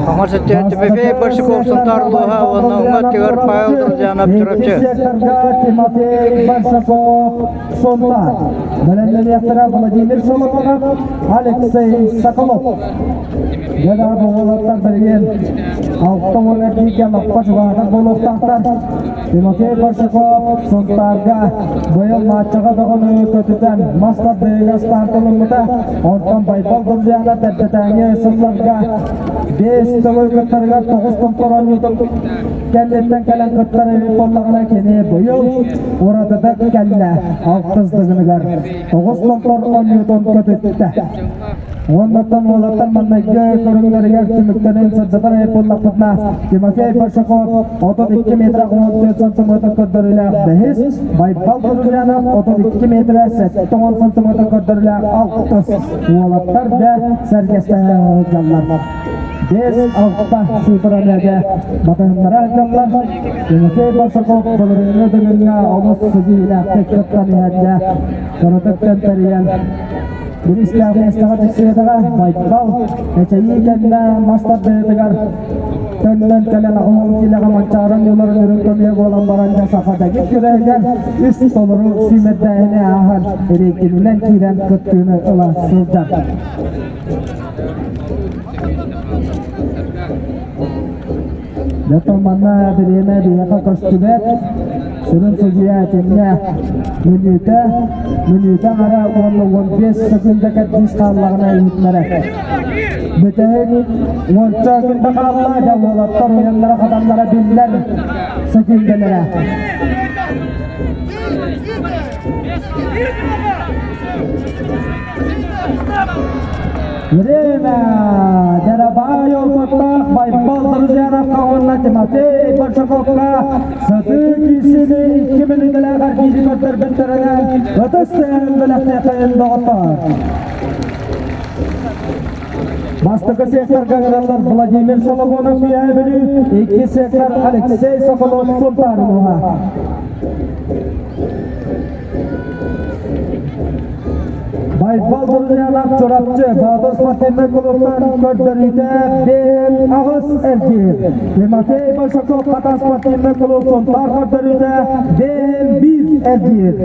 Хаҥас өттүгэр Тимофей Большаков Сунтаар улууһа уонна уҥа өттүгэр Павел Друзьянов Чурапчы. Тимофей Большаков Сунтаар. Бэлэмнэниэхтэрэ Владимир Соломонов, Алексей Соколов. Дьэ уолаттар билигин 60 эргииргэ лаппа чугаһатар буолуохтаахтар. Тимофей Большаков Сунтаарга быйыл матчаҕа бөҕөнү көтүтэн мас тардыыга стартылыммыта. Онтон Байбал Друзьянов эрдэтээҥи сылларга 5 төгүл кыттарыгар 9 томтор оонньуутун кэнниттэн кэлэн кыттар эбит буоллаҕына кини быйыл уратытык кэллэ алтыс дыгыныгар 9 томтор оонньуутун көтүттэ. Уоннаттан уолаттар маннайгы көрүҥнэригэр түмүктэрин сырдатар буоллахпытына Тимофей Большаков 32 метр 14 сантиметр көрдөрүүлээх бэһис, Байбал Друзьянов 32 метр 70 сантиметр көрдөрүүлээх алтыс. Уолаттар да сэргэстэһэ сылдьаллар. 5-6 сыыппаранегэ батыһыннара сылдьаллар. Тимофей Большаков былырыыҥҥы дыгыҥҥа олус ситиһиилээхтик кыттан иһэргэ кыратык тэмтэрийэн Бириистээх миэстэҕэ тиксибэтэҕэ Байбал эчэйии кэннэ мас тардыытыгар төннөн кэлэн 80 киилэҕэ Манчаары оонньууларын үрүҥ көмүһэ буолан баран дьэ саха дэгит күрэһигэр үс толору сүүмэрдээһини ааһан рейтининэн киирэн кыттыыны ыла сылдьар. Дьэ манна бириэмэ биһиэхэ көстүбэт. Сүрүн судьуйа итиннэ мүнүүтэ, мүнүүтэ аҥара уонна 15 секунда кэрдиис хааллаҕына иһитинэрэ. Бүтэһик уонча күндэ хаалла, дьэ уолаттар уйаннара хатаннара биллэр секүндэлэрэ. Время! Дьарабай олбуттаах Байбал Друзьяновка уонна Тимофей Большаковка сытыы киирсиини икки мүнүүтэлээх эргиири көрдөрбүттэринэн ытыс тыаһын бэлэхтиэххэйин доҕоттоор. Бастакы секторга ыҥыраллар Владимир Соломонов Үөһээ Бүлүү, иккис сектор Алексей Соколов Сунтаар улууһа. Байбал Друзьянов Чурапчы Боотур спортивнай клубтан көрдөрүүтэ биэһин аҕыс эргиир. Тимофей Большаков Хатас спортивнай клуб Сунтаар көрдөрүүтэ биэһин биир эргиир.